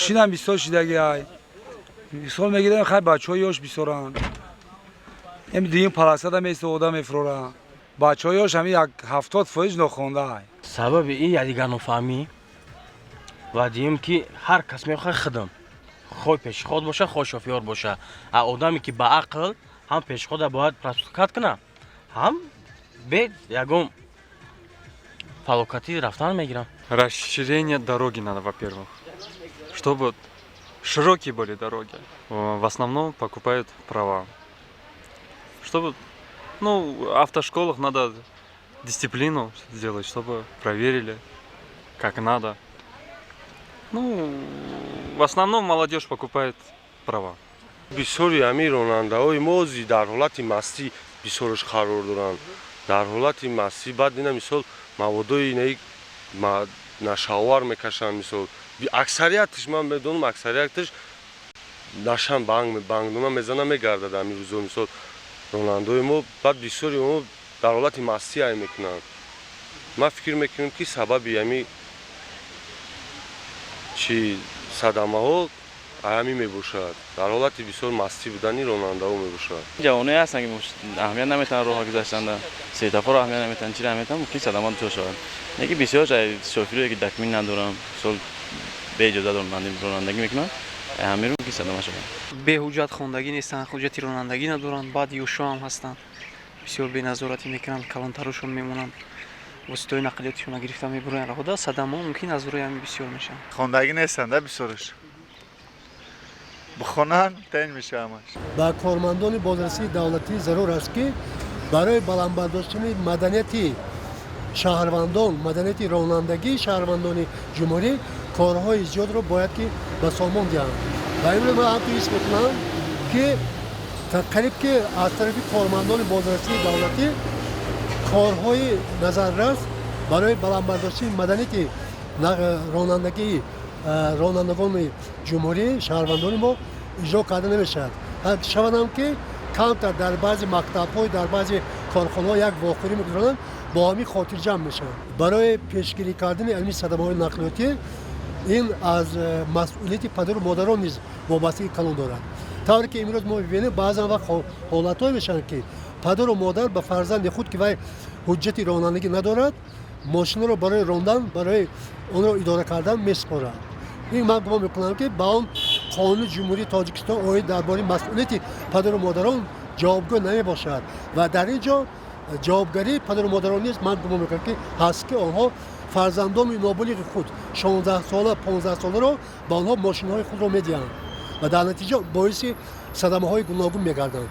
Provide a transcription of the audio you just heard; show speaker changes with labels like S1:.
S1: Мошинам бисёр шидаги ай. Мисол мегирем, хай, бачаҳои ёш бисёранд. Эми дуюм полосада место, одам мефурора. Бачаҳои ёш ҳами як 70% нохонда ай.
S2: Сабаби ин якдигар нофаҳмӣ ва дуюм ки ҳар кас мехоҳад хидм, хоҳ пешоход боша, хоҳ шофёр боша. А одаме ки ба ақл, ҳам пешохода бояд пропускать кунад, ҳам бе ягон фалокатӣ рафтан мегирам.
S3: Расширение дороги надо, во-первых, чтобы широкие были дороги. В основном покупают права. Чтобы, ну, в автошколах надо дисциплину сделать, чтобы проверили, как надо. Ну, в основном молодежь покупает права.
S4: Бисёри ҳамин ронандаҳои мо дар ҳолати мастӣ бисёраш қарор доранд, дар ҳолати мастӣ. Баъд ина, мисол, маводои инаи нашаовар мекашанд. Мисол, аксарияташ, ман медонам, аксарияташ нашан бангдона мезана, мегардад ҳамин рӯзо. Мисол, ронандаҳои мо, баъд бисёри онҳо дар ҳолати мастӣ ай мекунанд. Ман фикр мекунам, ки сабаби ҳами чи садамаҳо ҳамин мебошад, дар ҳолати бисёр мастӣ будани ронандаҳо мебошад.
S5: Ҷавоное ҳастанд, ки аҳамият наметавонанд роҳа гузаштанда, светофорро аҳамият наметавонанд, чиро аҳамият, мумкин садама дучор шаванд. Яки бисёр шофирое ки документ надоранд, мисол, беиҷозат ронандагӣ мекунанд, ҳамин мумкин садама шаванд.
S6: Беҳуҷҷат, хондагӣ нестанд, ҳуҷҷати ронандагӣ надоранд. Баъд ёшо ҳам ҳастанд, бисёр беназоратӣ мекунанд, калонтарушон мемонанд, воситаҳои нақлиётишона гирифта мебуроянд роҳода. Садамаҳо мумкин аз рӯи ҳамин бисёр мешаванд.
S7: Хондагӣ нестанд бисёраш, бихонанд, таъин меша ҳамаш.
S8: Ба кормандони бозрасии давлатӣ зарур аст, ки барои баланд бардоштани маданияти шаҳрвандон, маданияти ронандагии шаҳрвандони ҷумҳурӣ корҳои зиёдро бояд ки ба сомон диҳанд. Ва имрӯз ман ҳамту ҳис мекунам, ки қариб ки аз тарафи кормандони бозрасии давлатӣ корҳои назаррас барои баланд бардоштани маданияти ронандагии ронандагони ҷумҳурӣ, шаҳрвандони мо иҷро карда намешавад. Шавадам ки камтар дар баъзе мактабҳо, дар баъзе корхонаҳо як вохӯрӣ мегузаронанд, бо ҳамин хотирҷамъ мешаванд. Барои пешгирӣ кардани ҳамин садамаҳои нақлиётӣ ин аз масъулияти падару модарон низ вобастагии калон дорад. Тавре ки имрӯз мо мебинем, баъзан вақт ҳолатҳое мешаванд, ки падару модар ба фарзанди худ, ки вай ҳуҷҷати ронандагӣ надорад, мошинро барои рондан, барои онро идора кардан месупорад. Ин ман гумон мекунам, ки ба он Қонуни Ҷумҳурии Тоҷикистон оид дар бораи масъулияти падару модарон ҷавобгӯ намебошад. Ва дар ин ҷо ҷавобгарии падару модарон низ, ман гумон мекунам, ки ҳаст, ки онҳо фарзандони ноболиғи худ, 16сола, 15соларо ба онҳо мошинҳои худро медиҳанд ва дар натиҷа боиси садамаҳои гуногун мегарданд.